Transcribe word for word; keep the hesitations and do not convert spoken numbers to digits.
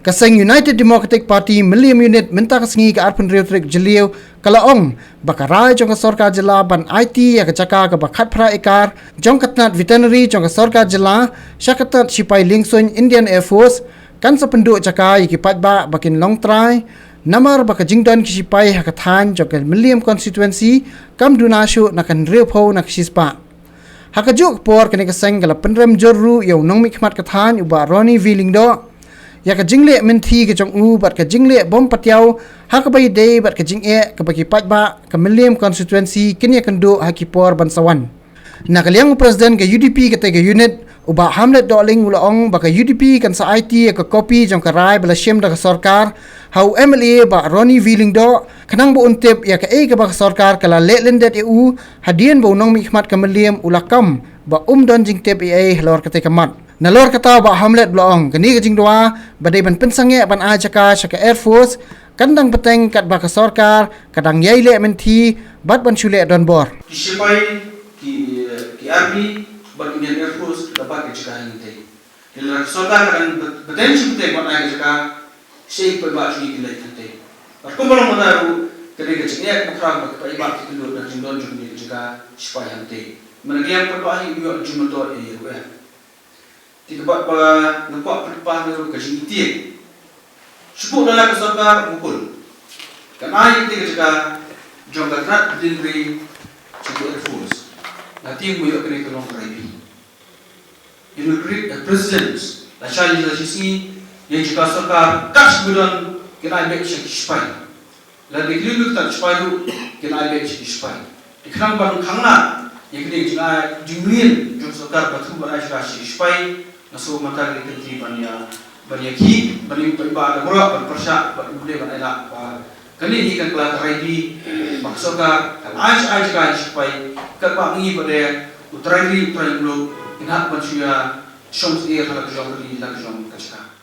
Ka seng United Democratic Party Mylliem Unit mynta ka sngi ka arphew hynriew tarik Jylliew ka la ong ba ka rai jong ka sorkar jylla ban aiti ïa ka jaka kaba khatphra ekar jong ka tnat veterinary jong ka sorkar jylla sha ka tnat shipai liengsuiñ Indian Air Force kan sa pynduh jaka ïa ki paidbah ba kin long trai, namar ba ka jingdon ki shipai ha ka thaiñ jong ka Mylliem constituency kam duna shuh na ka hynriewphew na ka shispah. Ha kajuh ka por kane ka seng ka la pynrem jur ruh ïa u nongmihkhmat ka thaiñ u Bah Ronnie V Lyngdoh ïa ka jingleh mynthi ka jong u bad ka jingleh bym patiaw ha kaba ïadei bad ka jingeh kaba ki paidbah ka Mylliem constituency kin ïakynduh ha ki por ban sa wan. Na ka liang u President ka U D P katei ka unit, u Bah Hamlet Dohling u la ong ba ka U D P kan sa aiti ïa ka kopi jong ka rai ba la shim da ka sorkar ha u M L A Bah Ronnie V Lyngdoh khnang ba un tip ïa kaei kaba ka sorkar ka la leh lyndet ïa u hadien ba u nongmihkhmat ka Mylliem u la kam ba um don jingtip ei ei halor katei ka mat. Nalor kata u Bah Hamlet u la ong kane ka jingdawa ba dei ban pynsangeh ban ai jaka sha ka Air Force kan dang bteng katba ka sorkar ka dang ïai leh mynthi bad ban shu leh donbor. Ki shipai, ki, ki army bad Indian Air Force ki la bat ka jaka hangtei. Ki la ka sorkar ka dang bteng shi bteng ban ai ka jaka. Shi paidbah jong ngi ki leit hangtei. Bad kumba long mynta ruh ka dei ka jingeh kaba khraw ba ki paidbah ki kynduh na ka jingdon jong kane ka jaka shipai hangtei. Mynta ka liang paidbah hi ïoh jingmyntoi ïa ruh eh. Te kaba ba nga kwah pynpaw ruh ka jingitieng. Shu buh da la ka sorkar mukul. Kan ai ïa kane ka jaka jong ka tnat veterinary jong ka Air Force. Nga tieng ba ïoh kane ka long ka rai bih. Ïa u President la shah ïa la shisngi ïa jaka sorkar kat shaba don kin ai beit sha ki shipai. Lada ki lyngngoh kat shipai ruh kin ai beit sha ki shipai. Te khnang ban khanglad ïa kane ka jingai jingmlien jong sorkar ba thmu ban ai jaka sha ki shipai, nga sngew mynta ka dei ka kynti ban ïa ban ïa ki ban ïa u paidbah da baroh ban pyrshah ban u Blei ban ai lad ba kane hi kan kylla ka rai bih ba ka sorkar kan ai ai jaka ïa ki shipai. Katba ngi ba dei u trai ri u trai muluk kin hap ban shu ïa shong syier ha la ka jong ka ri ha la ka jong ka jaka.